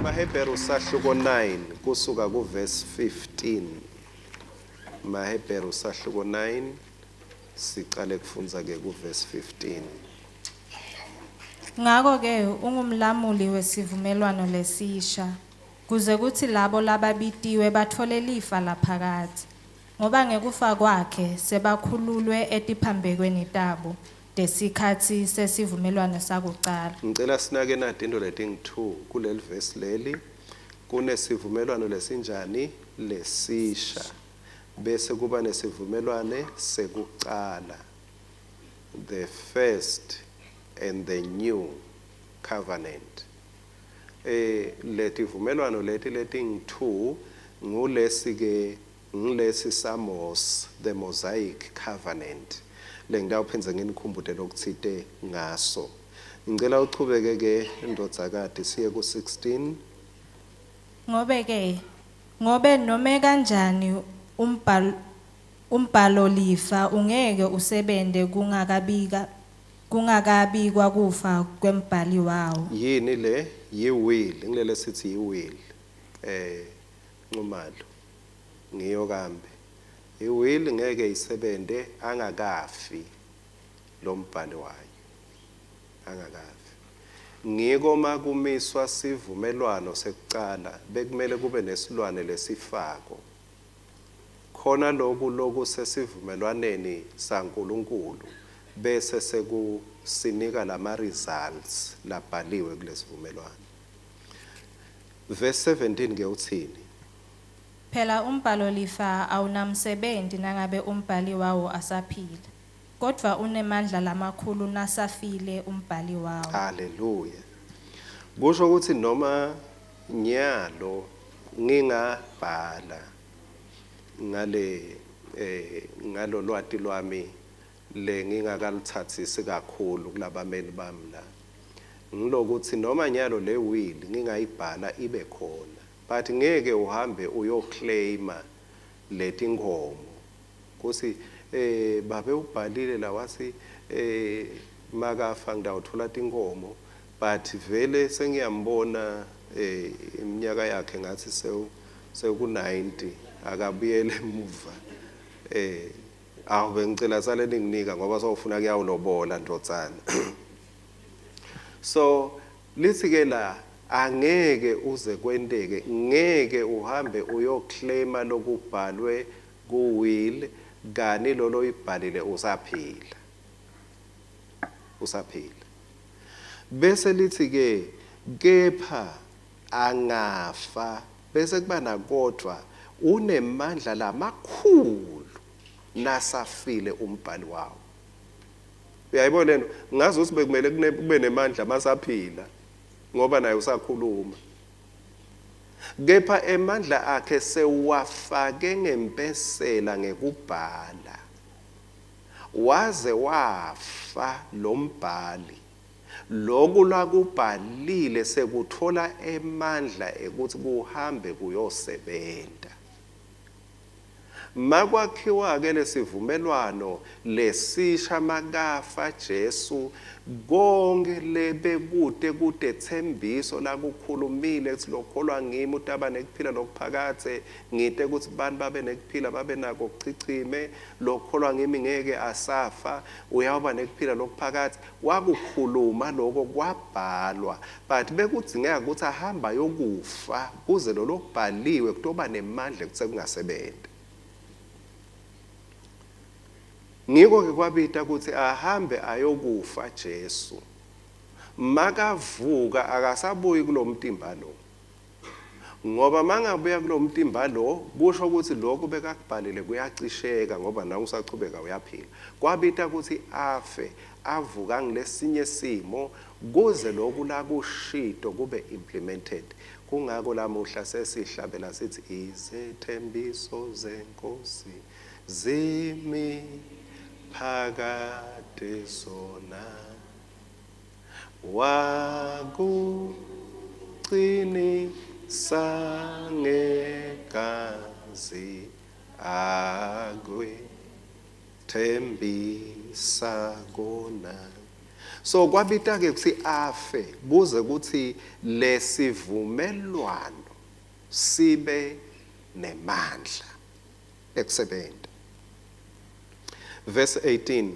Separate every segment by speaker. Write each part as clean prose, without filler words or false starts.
Speaker 1: Mahebheru sahluko 9 kusuka kuverse 15. Mahebheru sahluko 9 sicale kufundza ke kuverse 15.
Speaker 2: Ngako-ke ungumlamuli wesivumelwano lesisha, kuze kutsi labo lababitiwe batfole lifa laphakadze, ngoba ngekufa kwakhe sebakhululwe etiphambekweni tabo tesikhatsi sesivumelwano sakucala.
Speaker 1: Ngicela sinake nati into letingu-2 kuleli verse leli. Kunesivumelwano lesinjani? Lesisha. Bese kuba nesivumelwane sekucala. The first and the new covenant. Letivumelwano leti letingu-2 ngulesi ke, ngilesi saMose, the Mosaic covenant. Lengitawuphindze nginikhumbute lokutsite ngaso. Ngicela uchubeke ke ndodzakati siye ku-16.
Speaker 2: Ngobe ke, ngobe nome kanjani umbhalolifa ungeke usebente kungakabikwa kufa kwembhali wawo.
Speaker 1: Yini le? Yi-will, ngilele sithi yi-will. Nxumalo. Ngiyo kambe. I-will ngeke isebente angakafi lo mbhali wayo. Angakafi. Ngiko makumiswa sivumelwano sekucala bekumele kube nesilwane lesifako. Khona loku lokusesivumelwaneni saNkulunkulu bese sekusinika lama results labhaliwe kulesivumelwano. Verse 17 ke utsini?
Speaker 2: Phela umbhalo lifa awunamsebenti nangabe umbhali wawo asaphila, kodvwa unemandla lamakhulu nasafile umbhali wawo.
Speaker 1: Haleluya. Kusho ukuthi noma nyalo ngingabhala ngale ngalolwati lwami lengingakaluthathisi kakhulu kulabameli bami la. Ngilokuthi noma nyalo le will ngingayibhala ibe khona, but ngeke uhambe uyoclaima letinkomo kusi babe ubhalile la wasi makafa ngidawuthola tinkomo, but vele sengiyambona iminyaka yakhe ngathi seku 90 akabuyele emuva. Awu bengicela sale ninginika ngoba sawufuna kuyawulobola ndodzana. So lithi ke la angeke uze kwenteke, ngeke uhambe uyoclaima lokubhalwe ku-will kani lolo ibhalile usaphila. Usaphila. Bese lithi ke kepha angafa bese kuba nakodwa unemandla lamakhulu nasafile umbhali wawo. Uyayibona lento, ngazi ukuthi bekumele kube nemandla masaphila ngoba naye usakhuluma. Kepha emandla akhe sewafake ngempesela ngekubhala. Waze wafa lo mbhali. Lokhu lakubhalile sekuthola emandla ekuthi kuhambe kuyosebenza. Makwakhiwa ke lesivumelwano lesisha makafa Jesu, konke lebekute kudethembiso lakukhulumile kuthi lokholwa ngimi utaba nekuphila lokuphakathe, ngite ukuthi bantu babe nekuphila babe nako kuchichime, lokholwa ngimi ngeke asafa uyawuba nekuphila lokuphakathe. Wakukhuluma lokho kwabhalwa, but bekudzingeka ukuthi ahamba yokufa kuze lo lokubhaliwe kutoba nemandla ukuthi kungasebenza. Ngiko ke kwabita ukuthi ahambe ayokufa Jesu. Makavuka akasabuyi kulomtimba lo. Ngoba mangabuya kulomtimba lo kusho ukuthi lokho bekakubhalile kuyacisheka ngoba nawe usachubeka uyaphila. Kwabita ukuthi afe avuka ngilesinye simo kuze lokhu lakushito kube implemented. Kungako lamuhla sesihlabela sithi izethembiso zenkosi zimi phakade sona wakuqinisa ngegazi akwethembisa kona. So kwabita ke kuthi afe kuze kuthi lesivumelwano sibe nemandla ekusebenza. Verse 18.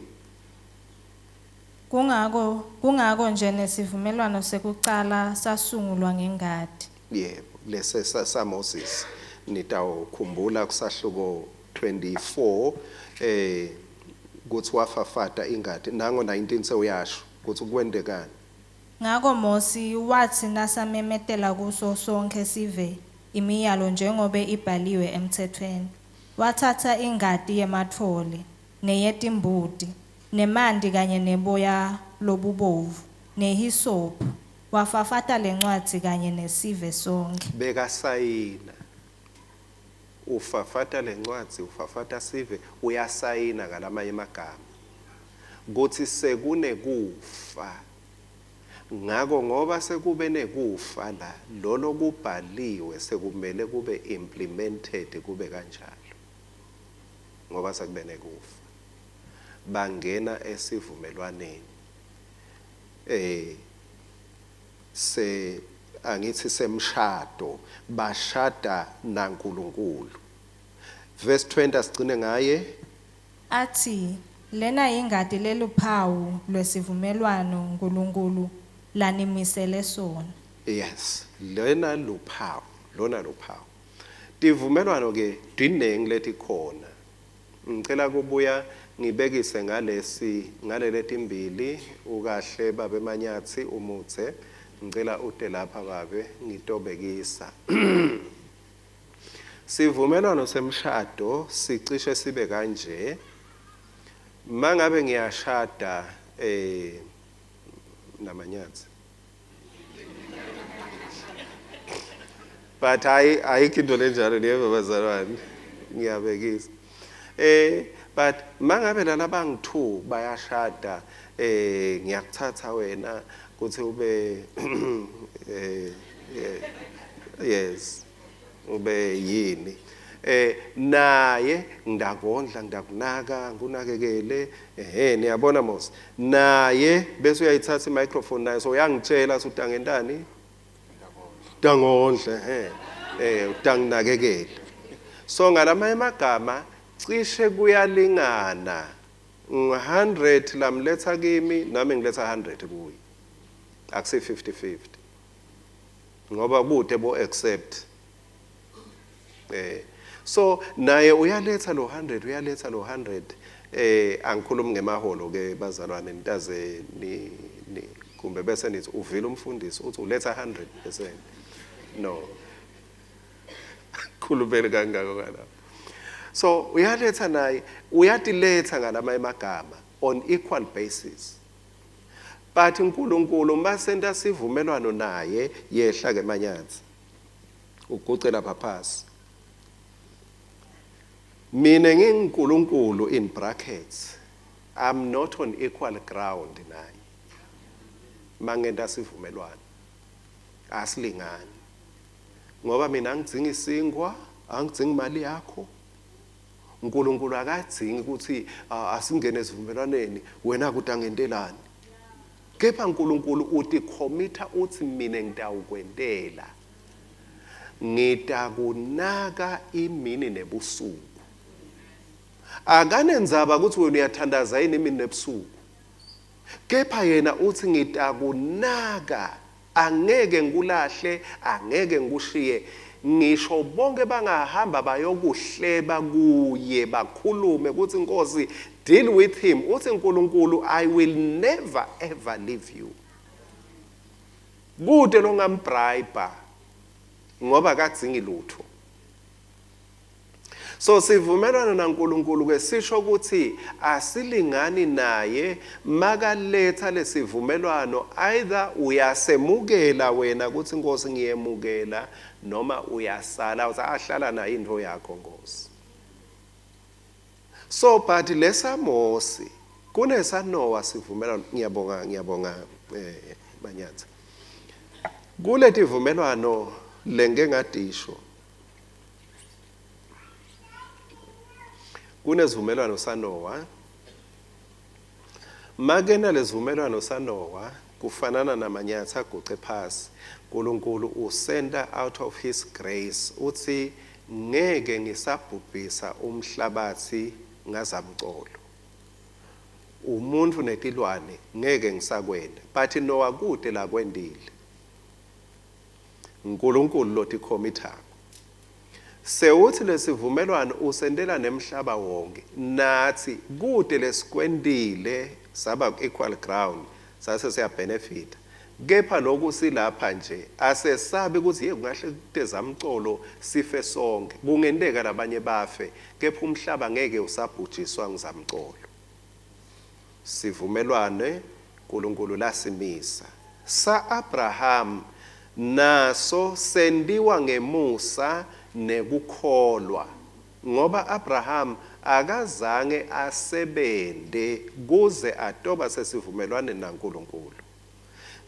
Speaker 2: Kungako nje nesivumelwano sekucala sasungulwa ngengati.
Speaker 1: Yebo, lese saMoses nitawukhumbula kusahluko 24 kuthi wafafata ingati nango 19 sewuyasho kuthi kwendekani.
Speaker 2: Ngako Mosi wathi nasamemetela kuso sonke sive imiyalo njengobe ibhaliwe emthethweni, wathatha ingati yematfole neyetimbuti nemanti kanye neboya lobubovu nehisophu, wafafata lencwadzi kanye nesive sonkhe.
Speaker 1: Bekasayina, ufafata lencwadzi, ufafata sive, uyasayina ngalamanye amagama kuthi sekunekufa. Ngako ngoba sekube nekufa la, lolo kubhaliwe sekumele kube implemented kube kanjalo, ngoba sekube nekufa. Bangena esivumelwaneni se angithi semshado, bashada naNkulunkulu. Verse 20 asigcine ngaye.
Speaker 2: Athi lena ingati leluphawu lwesivumelwano uNkulunkulu lanimisele sona.
Speaker 1: Yes, lena luphawu, lona luphawu. Tivumelwano ke dinengi letikhona. Ngicela kubuya ngibekise ngalesi ngalele timbili ukahle babe Manyathi umuthe. Ngicela ute lapha babe ngitobekisa. Sivumelwano semshado sicishe sibe kanje. Mangabe ngiyashada naManyathi, but ayikho into lenjalo leyo bazalwane, ngiyabekisa. But mangabe lana bangu2 bayashada, ngiyakuthatha wena kuthi ube yes ube yini, naye ngidakondla, ngidakunaka, ngikunakekele, niyabona mos, naye bese uyayithatha i-microphone naye, so uyangitshela ukuthi utangentani, utangondla, utanginakekela. So ngalamanye amagama cishe kuyalingana, 100 lamletha kimi nami ngiletha 100 kuye, akusi 50-50 ngoba kude bo accept. So naye uyaletha lo 100, uyaletha lo 100. Angikhulumi ngemaholo ke bazalwane, nitaze ni kumbe bese nithi uvile umfundisi uthi uletha 100%. No, khulumele kangako kalapho. So uyaletha naye, uyatiletha ngalamanye amagama on equal basis. But uNkulunkulu masenta sivumelwano naye, yehla ke Manyathi, uguce lapha phasi. Mina nginguNkulunkulu in brackets, I'm not on equal ground naye. Mangenta sivumelwano asilingani, ngoba mina angidzingi isinkwa, angidzingi imali yakho. uNkulunkulu akadzingi ukuthi asingene esivumelwaneni wena kutangentelani, kepha uNkulunkulu uthi commit, uthi mina ngitawukwentela, ngitakunaka imini nebusuku. Akanenzaba ukuthi wena uyathandaza yini imini nebusuku, kepha yena uthi ngitakunaka, angeke ngikulahle, angeke ngikushiye. Ngisho bonke bangahamba bayokuhleba kuye, bakhulume ukuthi Nkosi deal with him, uthi uNkulunkulu I will never ever leave you. Kude longambribe ngoba akadzingi lutho. So sivumelwano naNkulunkulu ke sisho ukuthi asilingani naye. Makaletha lesivumelwano, either uyasemukela wena ukuthi Nkosi ngiyemukela, noma uyasala uthi ahlala nayo into yakho Nkosi. So but lesaMosi kunesanowa sivumelwano. Ngiyabonga, ngiyabonga Manyathi. Kuletivumelwano lengeke ngadisho, kunezivumelwano saNowa. Makena lesivumelwano saNoah kufanana namanyatha aguce phasi. uNkulunkulu usenda out of his grace, uthi ngeke ngisabhubhisa umhlabathi ngazamcolo, umuntu netilwane ngeke ngisakwenda. But Noah kude la kwendile, uNkulunkulu lotikhomithako sewuthi lesivumelwano usendela nemhlaba wonke, nathi kude lesikwendile saba equal ground, sase siyabenefita. Kepha lokhu silapha nje asesabi ukuthi ye kungahle kute zamcolo sife sonke, kungenteka labanye bafe, kepha umhlaba ngeke usabhujiswa ngizamcolo. Sivumelwane uNkulunkulu lasimisa sa-Abraham naso sendiwa ngemusa nekukholwa, ngoba Abraham akazange asebente kuze atoba sesivumelwane naNkulunkulu.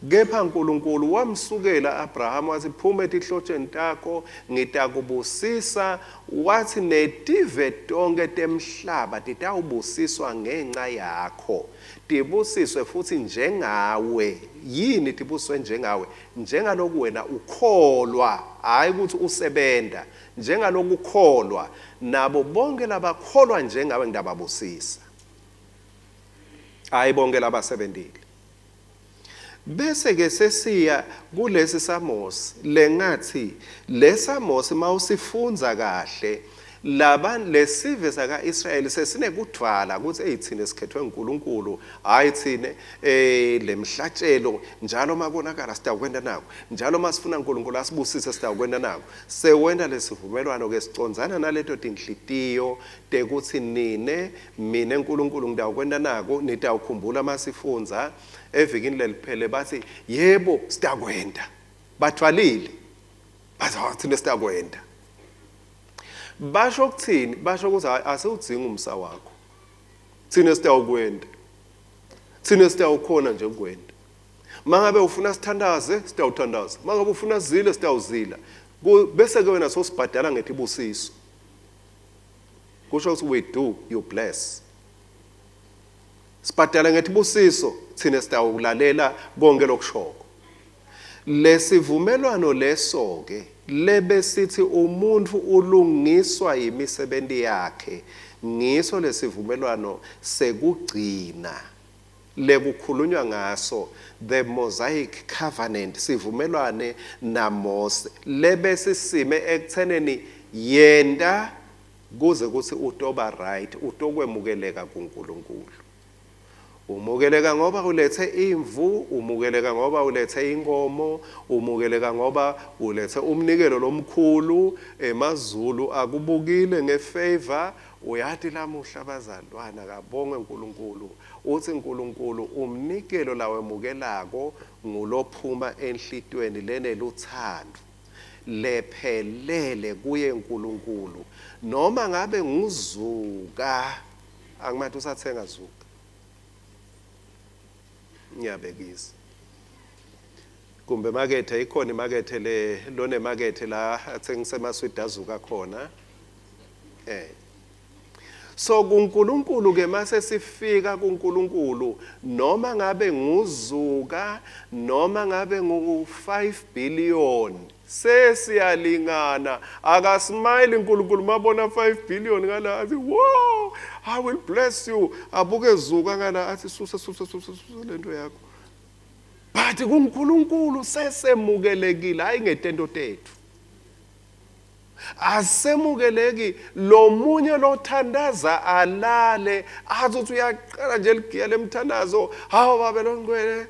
Speaker 1: Kepha uNkulunkulu wamsukela Abraham wathi, phuma etihlotsheni takho, ngitakubusisa. Wathi netive tonke temhlaba titawubusiswa ngenxa yakho, tibusiswe futhi njengawe. Yini tibusiswe njengawe? Njengaloku wena ukholwa, hayi ukuthi usebenta. Njengaloku ukholwa, nabo bonke labakholwa njengawe ngidababusisa, hayi bonke labasebentile. Bese ke sesiya kulesi saMose, lengathi lesaMose mawusifunza kahle, laba lesive saka-Israyeli sesinekudvala ukuthi hey, thine sikhethwe uNkulunkulu, hayi thine lemhlatshelo njalo makonakala sitawukwenta nako, njalo masifuna uNkulunkulu asibusise sitawukwenta nako. Sewenta lesivumelwano ke sicondzana naleto tinhlitiyo tekuthi nine mine uNkulunkulu ngitawukwenta nako. Nitawukhumbula masifundza evikini leliphele bathi yebo sitakwenta, bathwalile bathi thina sitakwenta. Basho ukuthini? Basho ukuthi hayi, asiwudzingi umsa wakho, thina sitawukwenta, thina sitawukhona nje ukwenta. Mangabe ufuna sithandaze sitawuthandaza, mangabe ufuna zile sitawuzila, bese ke wena sosibhadala ngetibusiso. Kusho ukuthi we do you bless, sibhadala ngetibusiso, thina sitawulalela konke lokushoko. Lesivumelwano leso ke lebesithi umuntu ulungiswa yimisebenti yakhe, ngiso lesivumelwano sekugcina lekukhulunywa ngaso, the Mosaic covenant, sivumelwane naMose lebesisime ekutheneni yenta kuze kuthi utoba right, utokwemukeleka kuNkulunkulu. Umukeleka ngoba ulethe imvu, umukeleka ngoba ulethe inkomo, umukeleka ngoba ulethe umnikelo lomkhulu, emazulu akubukile ngefavor. Uyathi lamuhla abazalwana kabonge uNkulunkulu, uthi uNkulunkulu umnikelo lawemukelako ngulophuma enhlitweni leneluthando lephelele kuye uNkulunkulu, noma ngabe nguzuka. Angimathi usathenga zuka, ngiyabekisa kumbe makethe ikhona imakethe le lone makethe la athengisa emaswidi azuka khona. So kuNkulunkulu ke mase sifika kuNkulunkulu, noma ngabe nguzuka noma ngabe ngu 5 billion, sesiyalingana. Akasmile uNkulunkulu mabona 5 billion ngala, athi wow, I will bless you. Abuke zuka ngala athi susa susa susa susa lento yakho. But kuNkulunkulu sesemukelekile, hayi ngetento tethu. Asemukeleki lo munye lothandaza alale, athi uthi uyaqala nje ligiya lemthandazo, hawu babe longcwele,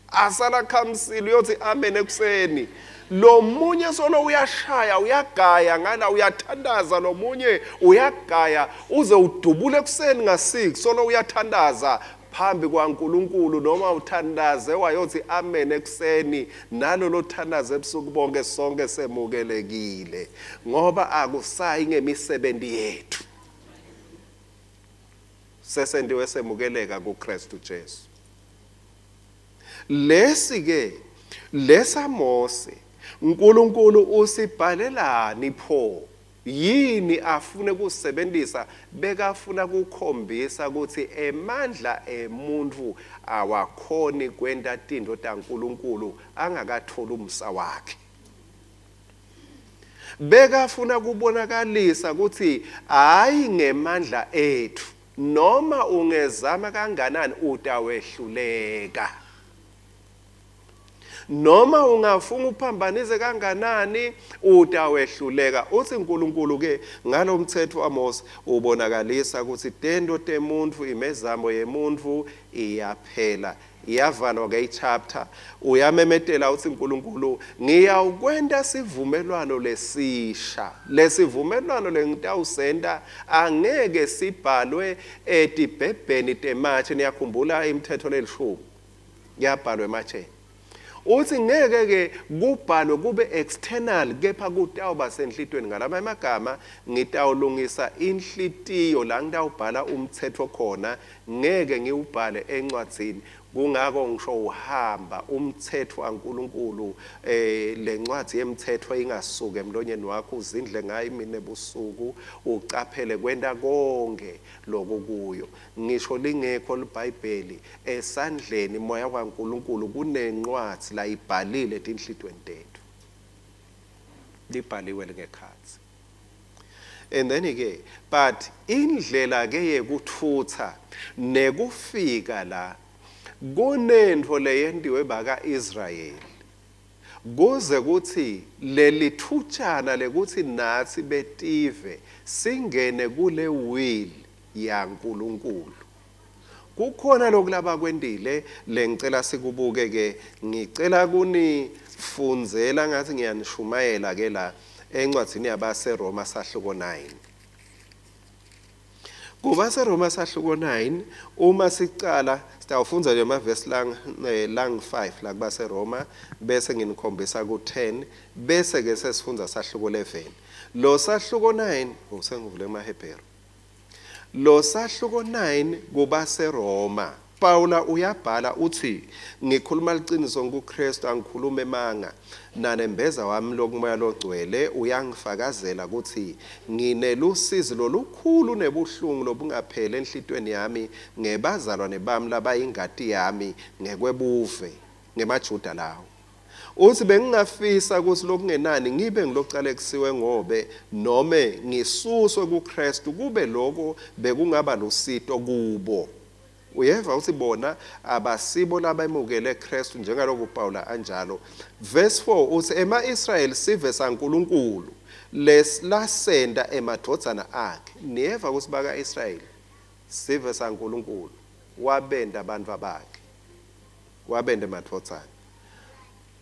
Speaker 1: asala khamsile uyothi amen ekuseni. Lo munye solo uyashaya uyagaya ngala uyathandaza, lo munye uyagaya uze udubule ekuseni nga6, solo uyathandaza phambi kwaNkulunkulu. Noma uthandaze wayothi amen ekuseni, nalo lothandaze ebusuku bonke, sonke semukelekile ngoba akusayi ngemisebenzi yethu, sesendiwe semukeleka kuKristu Jesu. Lesi ke lesa Mose uNkulunkulu usibhalelani pho? Yini afune kusebenzisa? Bekafuna kukhombisa ukuthi emandla emuntu awakhoni kwenta tinto taNkulunkulu angakatholi umsa wakhe. Bekafuna kubonakalisa ukuthi hayi ngemandla ethu, noma ungezama kanganani utawehluleka, noma ungafunga uphambanise kanganani utawehluleka. Uthi uNkulunkulu ke ngalomthetho waMose ubonakalisa ukuthi tento temuntu, imezamo yemuntu iyaphela, iyavalwa ke ichapter. Uyamemetela uthi uNkulunkulu, ngiyawukwenta sivumelwano lesisha. Lesivumelwano lengitawusenta angeke sibhalwe etibhebheni tematshe. Niyakhumbula imithetho lelishumi kuyabhalwa ematsheni. Uthi ngeke ke kubhalwe kube external, kepha kutawuba senhlitweni. Ngalama amagama, ngitawulungisa inhlitiyo la ngitawubhala umthetho khona, ngeke ngiwubhale encwadzini. Kungako ngisho uhamba umthetho waNkulunkulu, lencwadi yemthetho ingasuka emlonyeni wakho, uzindle ngayo imini ebusuku, ucaphele kwenta konke lokukuyo. Ngisho lingekho liBhayibheli esandleni, moya waNkulunkulu kunencwadi la ibhalile etinhlitweni tethu, libhaliwe lingekhatsi. And then ke but indlela ke yekuthutha nekufika la kunentfo leyentiwe baka-Israyeli kuze kuthi lelithutshana lekuthi nathi betive singene kule will yaNkulunkulu. Kukhona lokhu labakwentile lengicela sikubuke ke, ngicela kunifundzela ngathi ngiyanishumayela ke la encwadzini yabaseRoma sahluko 9. KubaseRoma sahluko 9, uma sicala sitawufundza nje amavesi lang lang 5 la kubaseRoma, bese nginikhombisa ku-10, bese ke sesifundza sahluko 11. Lo sahluko 9 usengivule emaHebheru. Lo sahluko 9 kubaseRoma, Paula uyabhala uthi, ngikhuluma liqiniso kuKristu, angikhuluma emanga, nanembeza wami lokumoya logcwele uyangifakazela ukuthi nginelusizi lolukhulu nebuhlungu lobungapheli enhlitweni yami ngebazalwane bami labayingati yami ngekwebuve, ngemaJuda lawo. Uthi bengingafisa ukuthi lokungenani ngibe ngilocalekisiwe ngobe nome ngisuswe kuKristu, kube lokho bekungaba lusito kubo. Uyeva uthi bona abasibo labemukele Kristu njengaloku Paula anjalo. Verse 4 uthi ema-Israyeli sive saNkulunkulu lasenda emadvodzana akhe. Niyeva ukuthi baka-Israyeli sive saNkulunkulu wabenda abantu bakhe, wabenda emadvodzana,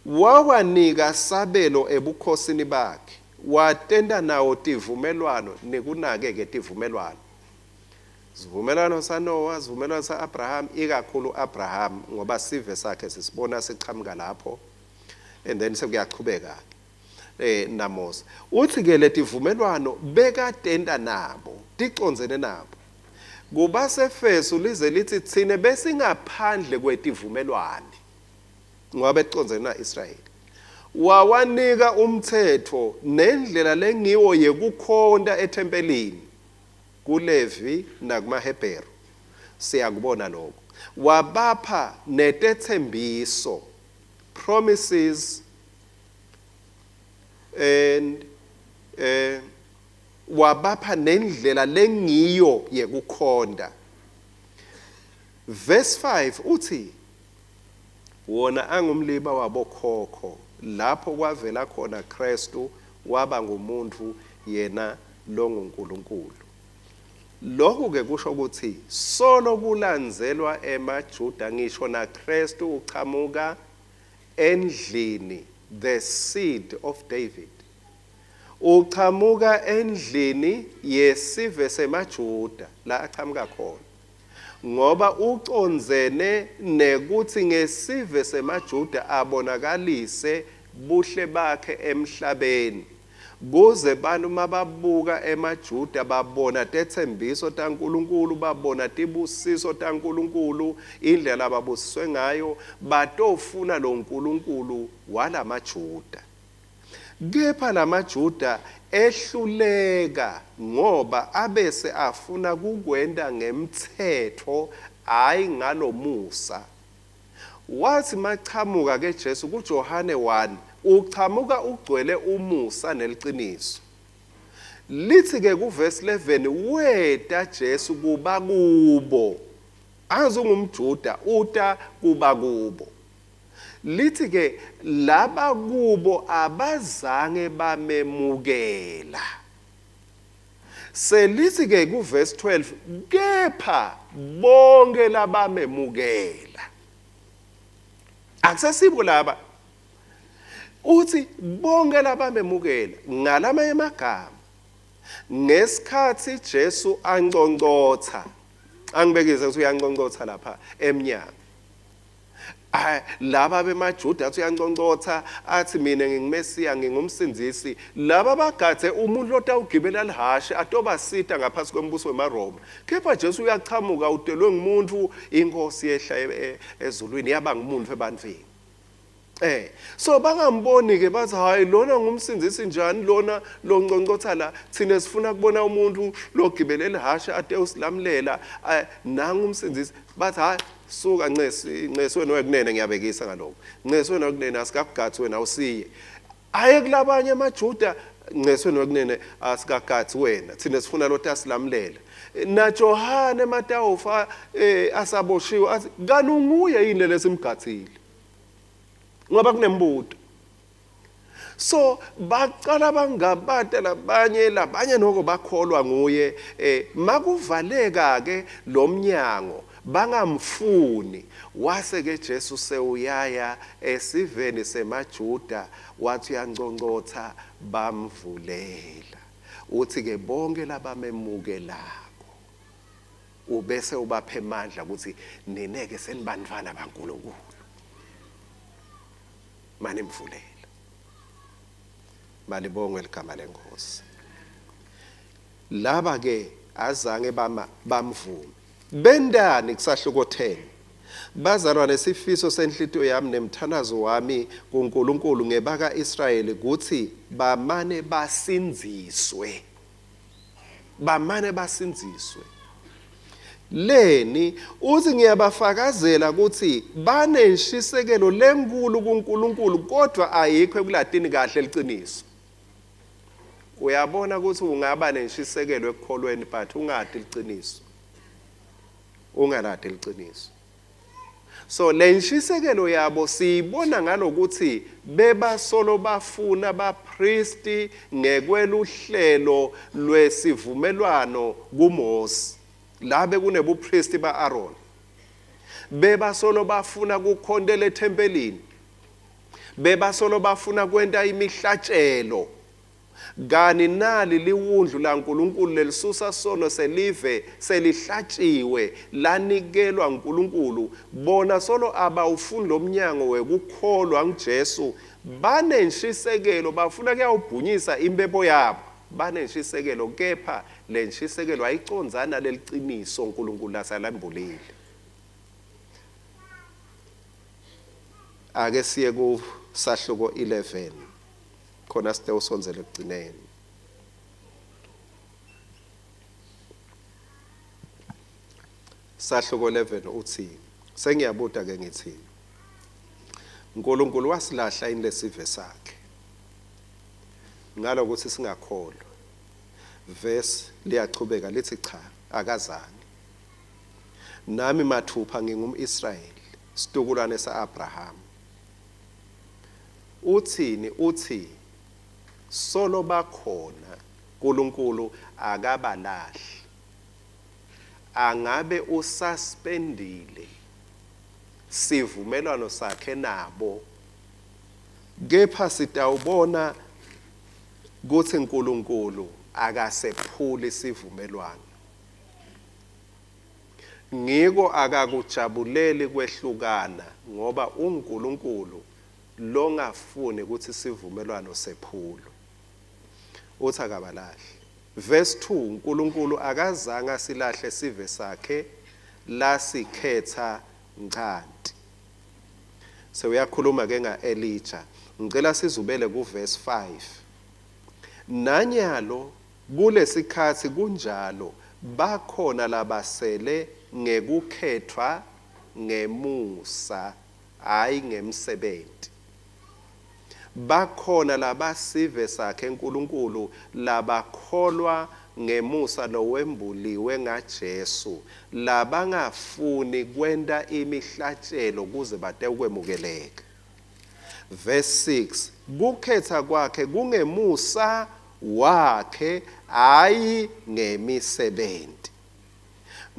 Speaker 1: wawanika sabelo ebukhosini bakhe, watenda nawo tivumelwano. Nikunake-ke tivumelwano, sivumelwano saNoah, sivumelwano sa-Abraham, ikakhulu Abraham ngoba sive sakhe sisibona siqhamuka lapho, and then sekuyachubeka naMose. Uthi ke letivumelwano bekatenda nabo, ticondzene nabo. KubaseEfesu lize lithi thine besingaphandle kwetivumelwano ngoba beticondzene na-Israyeli. Wawanika umthetho nendlela lengiwo yekukhonta ethempelini kuLevi nakumaHebheru, siyakubona lokho. Wabapha netethembiso, promises, and wabapha nendlela lengiyo yekukhonta. Verse 5 uthi wona angumliba wabokhokho lapho kwavela khona Kristu, waba ngumuntu yena longuNkulunkulu. Lokhu ke kusho ukuthi solo kulandzelwa emaJuda, ngisho naKristu uchamuka endlini, the seed of David, uchamuka endlini yesive semaJuda la achamuka khona, ngoba ucondzene nekuthi ngesive semaJuda abonakalise buhle bakhe emhlabeni, kuze bantu mababuka emaJuda babona tetsembiso taNkulunkulu, babona tibusiso taNkulunkulu, indlela ababusiswe ngayo, batofuna lo Nkulunkulu walamaJuda. Kepha lamaJuda ehluleka ngoba abese afuna kukwenta ngemthetho hayi ngalomusa. Wathi machamuka ke Jesu kuJohane 1 uchamuka ugcwele umusa neliciniso. Lithi ke kuverse 11 weta Jesu kuba kubo. Angazi ungumJuda uta kuba kubo. Lithi ke laba kubo abazange bamemukela. Selithi ke kuverse 12 kepha bonke labamemukela. Akusesibo laba. Uthi bonke labamemukela ngalamanye amagama ngesikhathi Jesu anconcotha, angibekise ukuthi uyanconcotha lapha emnyango. Laba bemaJuda athi uyanconcotha athi mina nginguMesiya ngingumsindisi. Laba bagadze umuntu lotawugibela lihashe atobasita ngaphansi kwembuso wemaRoma. Kepha Jesu uyachamuka utelwe ngumuntu, inkosi yehla ezulwini yaba ngumuntu ebantwini. So bangamboni ke bathi hayi lona ngumsindisi njani lona lonconcotha la, thina sifuna kubona umuntu logibele lihashe ate usilamlela, nangu umsindisi. Bathi hayi suka Ncesi, Ncesi wena wekunene, ngiyabekisa ngalokho. Ncesi wena wekunene asikakugathi wena usiye. Aye kulabanye amaJuda, Ncesi wena wekunene asikagathi wena, thina sifuna lo tasilamlela. Na Johane Matawufa asaboshiwe athi kanunguye yini lesimgathile? Ngoba kunembuto. So baqala bangabata labanye noko bakholwa nguye. Makuvaleka ke lomnyango bangamfuni, wase ke Jesu sewuyaya esiveni semaJuda wathi uyanconcotha bamvulela. Uthi ke bonke labamemukelako ubese ubaphe amandla ukuthi nineke senibantwana baNkulunkulu. Manimvulela. Malibongwe ligama lenkosi. Laba ke azange bamvume. Bendani kusahluko 10. Bazalwane, sifiso senhlitiyo yami nemthandazo wami kuNkulunkulu ngebaka Israyeli kuthi bamane basindziswe. Bamane basindziswe. Leni uthi ngiyabafakazela ukuthi banenshisekelo lenkulu kuNkulunkulu kodwa ayikho ekulatini kahle liciniso. Uyabona ukuthi ungaba nenshisekelo ekukholweni but ungadi liciniso. Ungaladi liciniso. So lenshisekelo yabo siyibona ngalokuthi bebasolo bafuna bapristi ngekweluhlelo lwesivumelwano kuMose. La bekunebupristi baAron. Bebasolo bafuna kukhontela ethempelini. Bebasolo bafuna kwenta imihlatshelo. Kani nali liwundlu laNkulunkulu lelisusa sono selive selihlatshiwe lanikelwa uNkulunkulu. Bona solo abawufuni lomnyango wekukholwa nguJesu, banenshisekelo bafuna kuyawubhunyisa impepho yabo. Banenshisekelo kepha lenshisekelo ayicondzana leliciniso uNkulunkulu lasalambulile. Ake siye ku sahluko 11 khona site usondzele ekugcineni. Sahluko 11 uthi sengiyabuta ke ngithi uNkulunkulu wasilahla yini lesive sakhe ngalokuthi singakholwa? Verse liyachubeka lithi cha, akazange. Nami mathupha ngingumIsrayeli, situkulwane saAbraham. Uthini? Uthi solo bakhona uNkulunkulu akabalahli. Angabe ususpendile sivumelwano sakhe nabo, kepha sitawubona kuthi uNkulunkulu akasephuli sivumelwano. Ngiko akakujabuleli kwehlukana ngoba uNkulunkulu longafuni ukuthi sivumelwano sephulwe. Uthi akabalahli. Verse 2, uNkulunkulu akazange asilahle sive sakhe lasikhetha nchanti. Sewuyakhuluma ke ngaElijah. Ngicela sizubele ku verse 5. Nanyalo kulesikhathi kunjalo bakhona labasele ngekukhethwa ngemusa hayi ngemsebenzi. Bakhona labasive sakhe uNkulunkulu labakholwa ngemusa lowembuliwe ngaJesu, labangafuni kwenta imihlatshelo kuze batekwemukeleka. Verse 6, kukhetha kwakhe kungemusa wakhe hayi ngemisebenzi.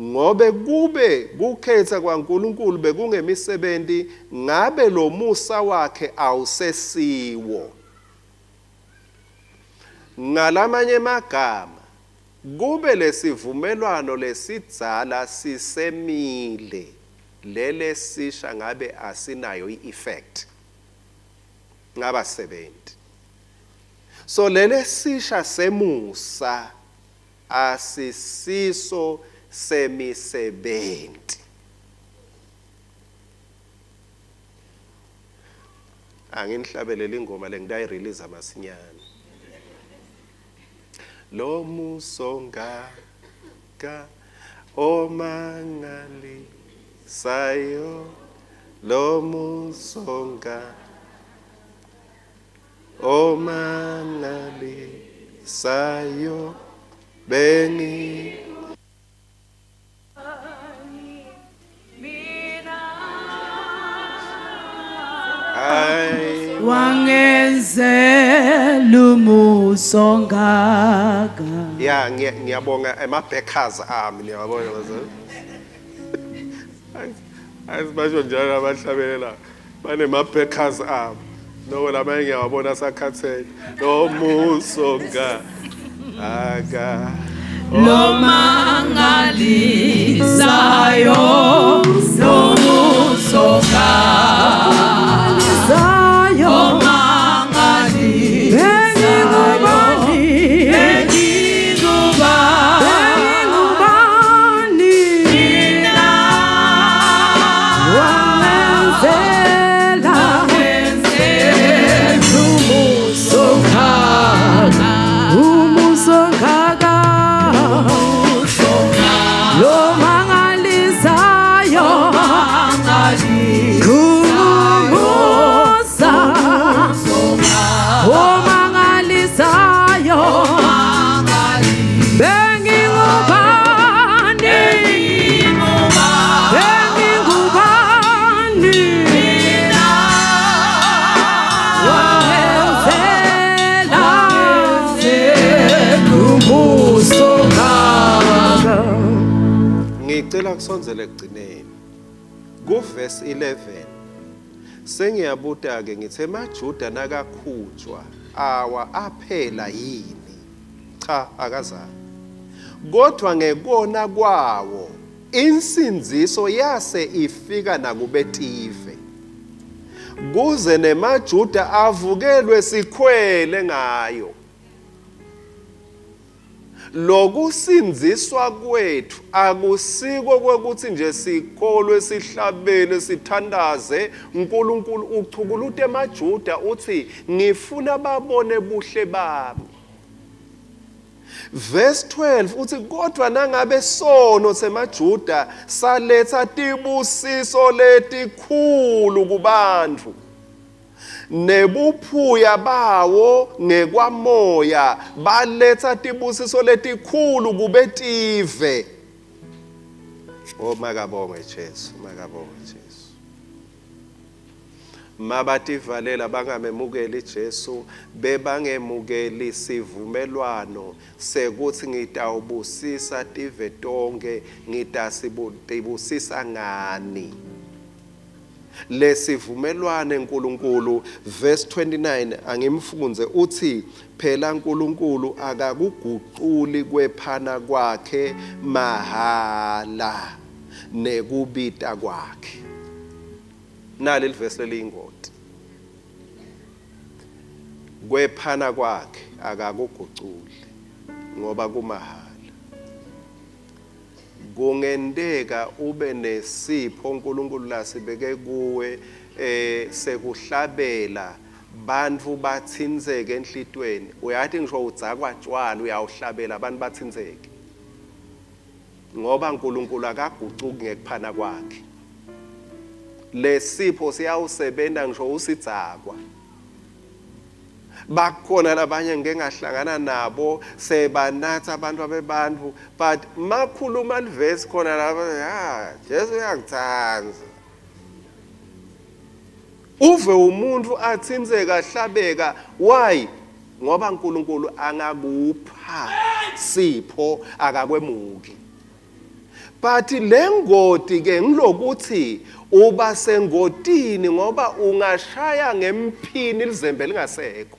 Speaker 1: Ngobe kube kukhetha kwaNkulunkulu bekungemisebenzi, ngabe lo musa wakhe awusesiwo. Ngalamanye amagama, kube lesivumelwano lesidzala sisemile, lele sisha ngabe asinayo i-effect ngabasebenzi. So lele sisha semusa asisiso semisebenzi. Anginihlabelele ingoma lengitayirelease masinyane. Lo muso ngaka omangalisayo, lo muso ngaka omangalisayo bengi
Speaker 3: wangenzela umusa ongaka.
Speaker 1: Ya, ngiyabonga ema-backers ami, niyabona bazali. Ayisibasho njalo abahlabelela banema-backers ami. Noko lamanye ngiyawabona asakhathele. Lo musa ongaka
Speaker 3: lo mangalisayo, lo musa ongaka
Speaker 1: Ngicela kusondzele ekugcineni. Ku verse 11 sengiyabuta ke ngithe emaJuda nakakhutshwa awa aphela yini? Cha, akazange. Kodwa ngekona kwawo insindziso yase ifika nakubetive, kuze nemaJuda avukelwe sikhwele ngayo. Lokusindziswa kwethu akusiko kwekuthi nje sikholwe sihlabele sithandaze. uNkulunkulu uchukuluta emaJuda uthi ngifuna babone buhle bami. Verse 12 uthi kodwa nangabe sono semaJuda saletha tibusiso letikhulu kubantu, nebuphuya bawo ngekwamoya baletha tibusiso letikhulu kubetive. Oh, makabongwe Jesu, makabongwe Jesu. Mabativalela bangamemukeli Jesu, bebangemukeli sivumelwano sekuthi ngitawubusisa tive tonke, ngitasibusisa ngani. Lesivumelwane uNkulunkulu, verse 29 angimfunze uthi phela uNkulunkulu akakuguquli kwephana kwakhe mahala nekubita kwakhe. Nali livesi leliyingoti. Kwephana kwakhe akakuguquli ngoba kumahala. Kungenteka ube nesipho uNkulunkulu lasibeke kuwe sekuhlabela bantu bathinzeke enhlitweni. Uyathi ngisho udzakwa tshwala uyawuhlabela abantu bathinzeke, ngoba uNkulunkulu akagucuki ngekuphana kwakhe. Lesipho siyawusebenza ngisho usidzakwa. Bakhona labanye ngike ngahlangana nabo sebanatha abantu abebantu, but makhuluma livesi khona lapha, ya Jesu uyangithanda. Uve umuntu athinzeka ahlabeka. Why? Ngoba uNkulunkulu angakupha sipho akakwemuki. But lengoti ke ngilokuthi uba sengotini ngoba ungashaya ngemphini lizembe lingasekho.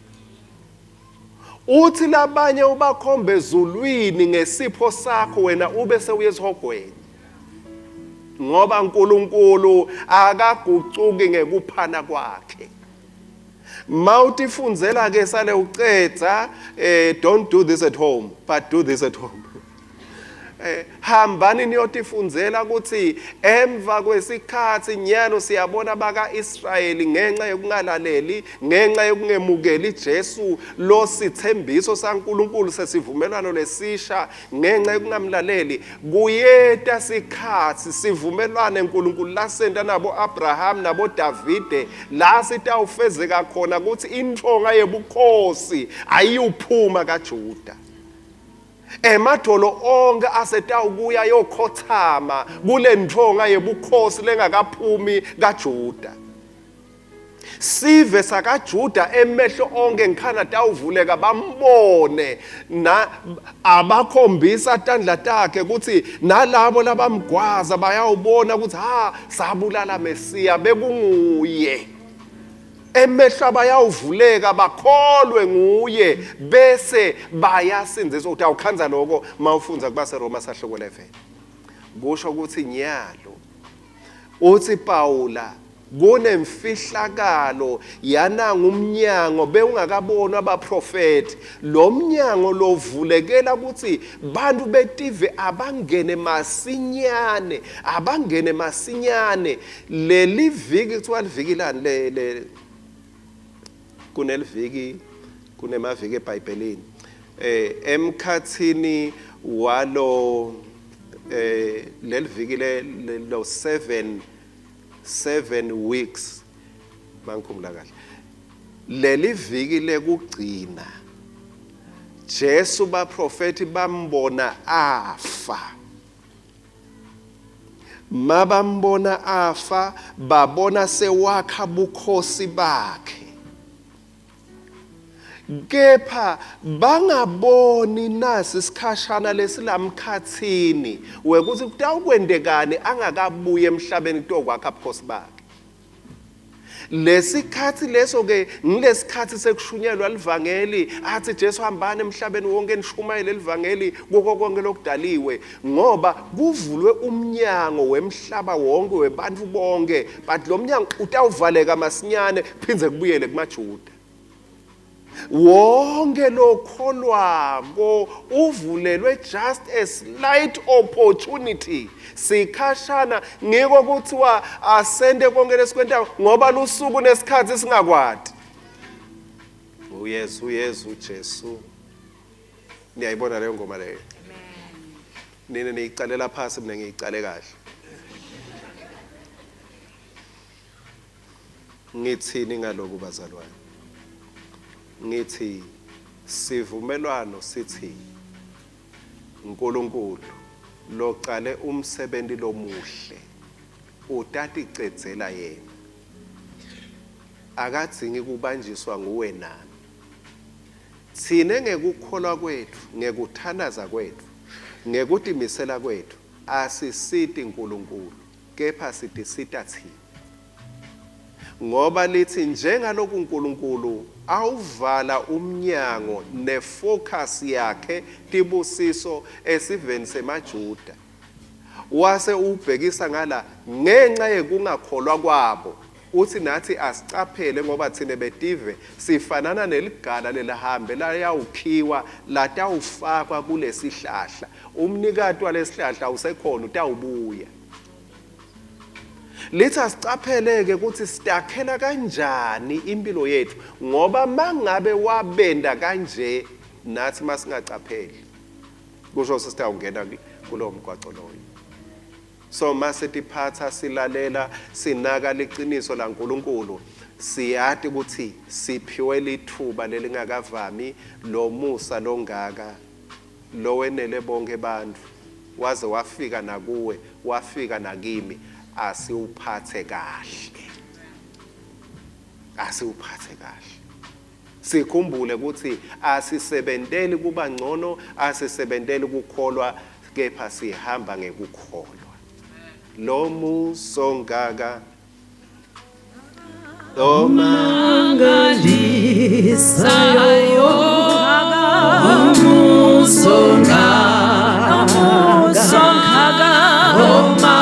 Speaker 1: Uthi labanye ubakhombe ezulwini ngesipho sakho, wena ube sewuye esihogweni, ngoba uNkulunkulu akagucuki ngekuphana kwakhe. Mawutifundzela ke sale ucedza, don't do this at home, but do this at home. Hambani niyotifundzela ukuthi emva kwesikhathi nyalo siyabona baka-Israyeli ngenxa yokungalaleli, ngenxa yokungemukeli Jesu lo sithembiso saNkulunkulu sesivumelwano lesisha, ngenxa yokungamlaleli kuyeta sikhathi sivumelwane uNkulunkulu lasenta nabo Abraham nabo Davide la sitawufezeka khona ukuthi inthonga yebukhosi ayiyuphuma kaJuda. Emadolo onke asetawukuya yokhothama kule nthonga yebukhosi lengakaphumi kaJuda. Sive sakaJuda emehlo onke ngikhana tawuvuleka bambone na abakhombisa tandla takhe ukuthi nalabo labamgwaza bayawubona ukuthi ha sabulala Mesiya bekunguye. Emehlo abayawuvuleka bakholwe nguye bese bayasindziswa. Uthi awukhanza lokho mawufundza kubaseRoma sahluko 11. Kusho ukuthi nyalo uthi Paula kunemfihlakalo yananga umnyango bewungakabonwa abaprofeti. Lo mnyango lovulekela ukuthi bantu betive abangene masinyane, abangene masinyane. Leli viki kuthiwa liviki lani le kuneliviki, kunemaviki eBhayibhelini emkhathini walo leliviki lo 7 weeks mangikhumbula kahle, leli viki lekugcina Jesu baprofeti bambona afa. Mabambona afa babona sewakha bukhosi bakhe, kepha bangaboni nasi isikhashana lesilamkhathini wekuthi kutawukwendekani angakabuyi emhlabeni kutokwakha bukhosi bakhe. Lesikhathi leso ke ngilesikhathi sekushunyelwa livangeli, athi Jesu hambani emhlabeni wonke nishumayele livangeli kuko konke lokudaliwe, ngoba kuvulwe umnyango wemhlaba wonke webantu bonke, but lo mnyango utawuvaleka masinyane phindze kubuyele kumaJuda. Wonke lokholwako uvulelwe just a slight opportunity, sikhashana. Ngiko kuthiwa asende konke lesikwentayo ngoba lusuku nesikhathi singakwati. Uyesu uyesu Jesu. Niyayibona leyo ngoma leyo? Nina niyicalela phasi, mina ngiyicale kahle. Ngithini ngaloku bazalwane? Ngithi sivumelwano sithi uNkulunkulu locale umsebenzi lomuhle utaticedzela yena, akadzingi kubanjiswa nguwe nami. Thine ngekukholwa kwethu, ngekuthandaza kwethu, ngekutimisela kwethu asisiti uNkulunkulu, kepha sitisita thina. Ngoba lithi njengaloku uNkulunkulu awuvala umnyango nefocus yakhe tibusiso esiveni semaJuda, wase ubhekisa ngala ngenxa yekungakholwa kwabo. Uthi nathi asicaphele ngoba thine betive sifanana neligala lelihambe layawukhiwa latawufakwa kulesihlahla. Umnikati walesihlahla usekhona utawubuya. Lithi asicapheleke ukuthi sitakhela kanjani impilo yethu, ngoba mangabe wabenda kanje nathi masingacapheli kusho sisitawungena kulowo mgwaqo loyo. So masetiphatha silalela sinaka liqiniso laNkulunkulu, siyati ukuthi siphiwe lithuba lelingakavami lomusa longaka lowenele bonke bantu, waze wafika nakuwe, wafika nakimi. Asiwuphathe kahle, asiwuphathe kahle. Sikhumbule ukuthi asisebenteli kuba ngcono, asisebenteli kukholwa, kepha sihamba ngekukholwa. Lo musa ongaka
Speaker 3: omangalisayo, umusa ongaka, omangalisayo,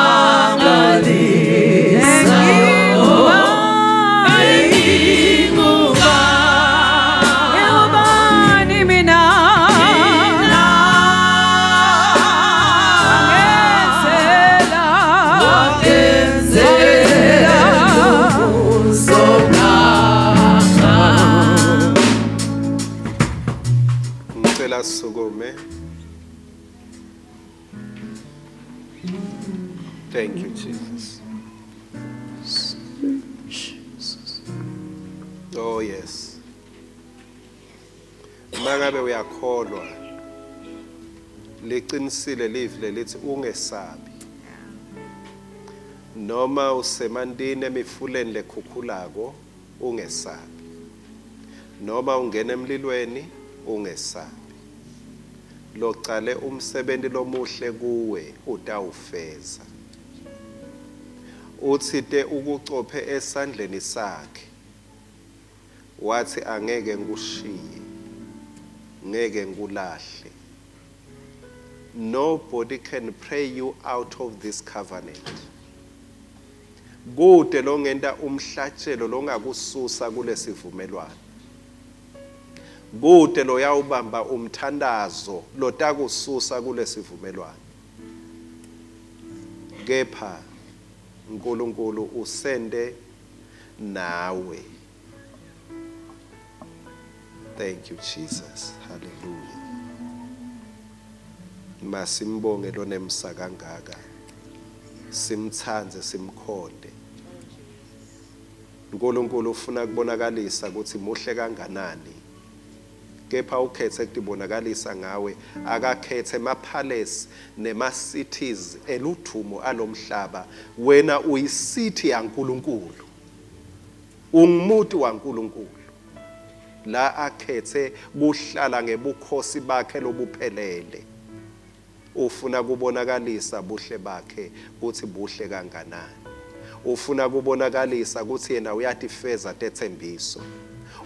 Speaker 4: Ngubani mina angenzela
Speaker 3: wangenzela umusa ongaka.
Speaker 1: Ngicela sisukume. Thank you, Jesus. Oh yes. Mangabe uyakholwa, liqinisile livi lelithi ungesabi. Noma usemantini emifuleni lekhukhulako, ungesabi. Noma ungena emlilweni, ungesabi. Locale umsebenzi lomuhle kuwe utawufeza. Uthite ukucophe esandleni sakhe, wathi angeke ngikushiye, ngeke ngikulahle. Nobody can pray you out of this covenant. Kude longenta umhlatshelo longakususa kulesivumelwano. Kude loyawubamba umthandazo lotakususa kulesivumelwano. Kepha uNkulunkulu usende nawe. Thank you, Jesus. Hallelujah. Masimbonge lonemsa kangaka. Simthandze, simkhonde. uNkulunkulu ufuna kubonakalisa ukuthi muhle kanganani. Kepha ukhethe ukubonakalisa ngawe, akakhethe ema-palace nema-cities eluthumo alomhlaba. Wena uyicity yaNkulunkulu, ungumuntu waNkulunkulu. La akhethe kuhlala ngebukhosi bakhe lobuphelele. Ufuna kubonakalisa buhle bakhe ukuthi buhle kanganani. Ufuna kubonakalisa ukuthi yena uyatifeza tethembiso.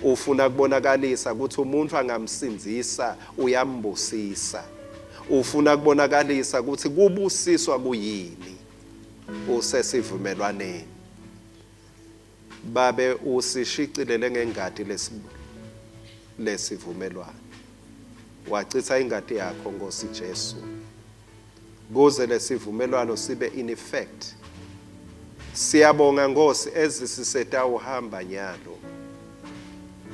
Speaker 1: Ufuna kubonakalisa ukuthi umuntu angamsindzisa uyambusisa. Ufuna kubonakalisa ukuthi kubusiswa kuyini. Usesivumelwaneni. Babe usishicilele ngengati lesivumelwano. Wachitha ingati yakho Nkosi Jesu, kuze lesivumelwano sibe in effect. Siyabonga Nkosi ezisisetawuhamba nyalo.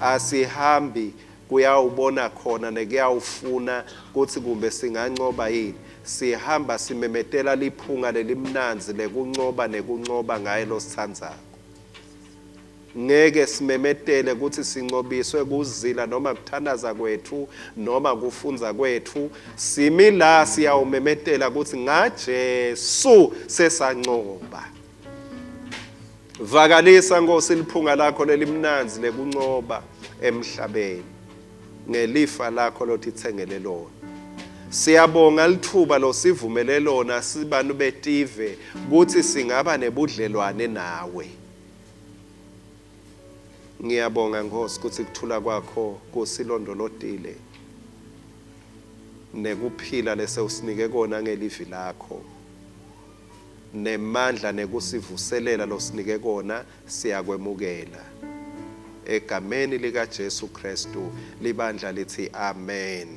Speaker 1: Asihambi kuyawubona khona nekuyawufuna kuthi kumbe singancoba yini. Sihamba simemetela liphunga lelimnandzi lekuncoba nekuncoba ngaye losithandzako. Ngeke simemetele ukuthi sincobiswe kuzila noma kuthandaza kwethu noma kufunza kwethu. Simi la siyawumemetela ukuthi ngaJesu sesancoba. Vakalisa Nkosi liphunga lakho lelimnandzi lekuncoba emhlabeni ngelifa lakho lotitsengele lona. Siyabonga lithuba losivumele lona sibantu betive ukuthi singaba nebudlelwane nawe. Ngiyabonga Nkosi ukuthi kuthula kwakho kusilondolotile nekuphila lesewusinike kona ngelivi lakho, nemandla nekusivuselela losinike kona siyakwemukela. Egameni lika Jesu Kristu libandla lithi amen.